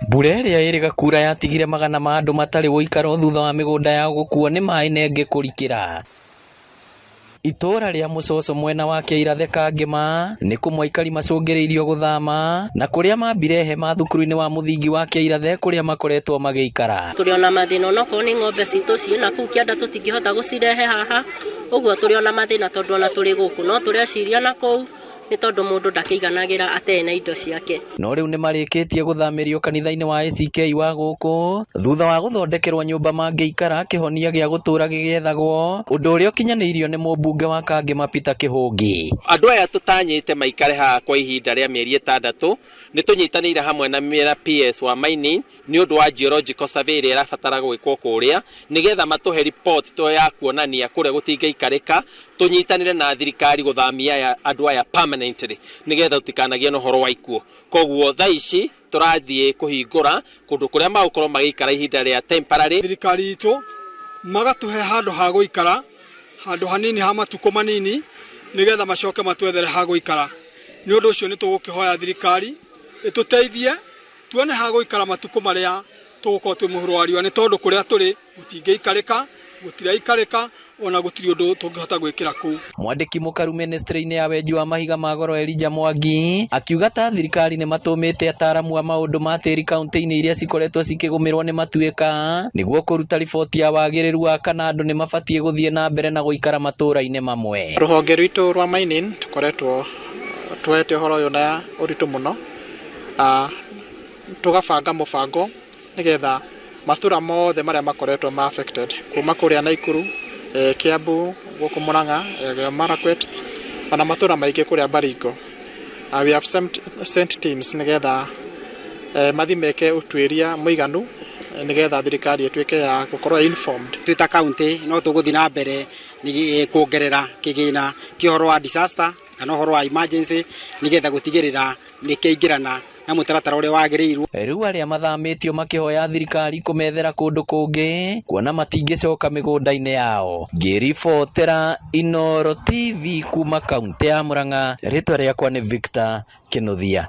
Mbura ĩrĩa ĩrĩga kura yatigire magana ma andũ matarĩ ũikaro thutha wa mĩgũnda yao gũkuo nĩ maĩ na ĩngĩ kũrikĩra. Itũũra rĩa Mũcoco mwena wa Kĩairatheka Kangĩma nĩ kũmwe aikari macũngĩrĩirio gũthama na kũrĩa mambire hema thukuru-inĩ wa mũthingi wa Kĩairathe kũrĩa makoretwo magĩikara. Tũrĩ ona mathĩna onokorwo nĩ ng'ombe citũ ciĩ na kũu kĩanda tũtingĩhota gũcirehe haha, ũguo tũrĩ ona mathĩna tondũ ona tũrĩ gũkũ no tũreciria na kũu nĩ tondũ mũndũ ndakĩiganagĩra atarĩ na indo ciake. No rĩu nĩ marĩkĩtie gũthamĩrio kanitha-inĩ wa ACK wa gũkũ thutha wa gũthondekerwo nyũmba mangĩikara kĩhonia gĩa gũtũũra gĩgĩethagwo, ũndũ ũrĩa ũkinyanĩirio nĩ mũmbunge wa Kangĩma Peter Kĩhũngi. Andũ aya tũtanyĩte maikare haha kwa ihinda rĩa mĩeri 6 nĩ tũnyitanĩire hamwe na mĩra PS wa mining nĩ ũndũ wa geological survey ĩrĩa ĩrabatara gwĩkwo kũrĩa nĩgetha matũhe report to ya kuonania kũrĩa gũtingĩikarĩka, tũnyitanĩre na thirikari gũthamia andũ aya permanently nĩgetha tũtikanagie na ũhoro wa ikuũ. Koguo thaa ici tũrathiĩ kũhingũra kũndũ kũrĩa magũkorwo magĩikara ihinda rĩa temporary. Thirikari itũ magatũhe handũ ha gũikara handũ hanini ha matukũ manini nĩgetha macoke matwethere ha gũikara. Nĩ ũndũ ũcio nĩ tũgũkĩhoya thirikari ĩtũteithie tuone ha gũikara matukũ marĩa tũgũkorwo twĩ mũhuro wa riũa, nĩ tondũ kũrĩa tũrĩ gũtingĩikarĩka, gũtiraikarĩka ona gũtirĩ ũndũ tũngĩhota gwĩkĩra kũu. Mwandĩki mũkaru ministry-inĩ ya wenji wa mahiga ma goro Elijah Mwangi akiuga ta thirikari nĩ matũmĩte ataaramu a maũndũ ma tĩri kaunti-inĩ iria cikoretwo cikĩgũmĩrwo nĩ matuĩka nĩguo kũruta riboti ya wagĩrĩru wa kana andũ nĩ mabatiĩ gũthiĩ na mbere na gũikara matũũra-inĩ mamwe. Rũhonge rwitũ rwa mining tũkoretwo tuoete ũhoro ũyũ na ũritũ mũno, tũgabanga mũbango nĩgetha matũra mothe marĩa makoretwo ma affected kuma kũrĩa Naikuru, Kiambu, gũkũ Murang'a, Marakwet ona matũra maingĩ kũrĩa Baringo. We have sent teams nĩgetha mathi meke ũtuĩria mũiganu nĩgetha thirikari ĩtuĩke ya gũkorwo informed. Twĩ ta county no tũgũthiĩ na mbere kuongerera kĩgĩna kĩa ũhoro wa disaster kana ũhoro wa emergency nĩgetha gũtigĩrĩra nĩ kĩaingĩrana na mũtaratara ũrĩa wagĩrĩirwo. Rĩu arĩa mathamĩtio makĩhoya thirikari kũmethera kũndũ kũngĩ kuona matingĩcoka mĩgũnda-inĩ yao. Ngĩribotera Inooro TV kuma kaunti ya Murang'a, rĩtwa rĩakwa nĩ Victor Kĩnuthia.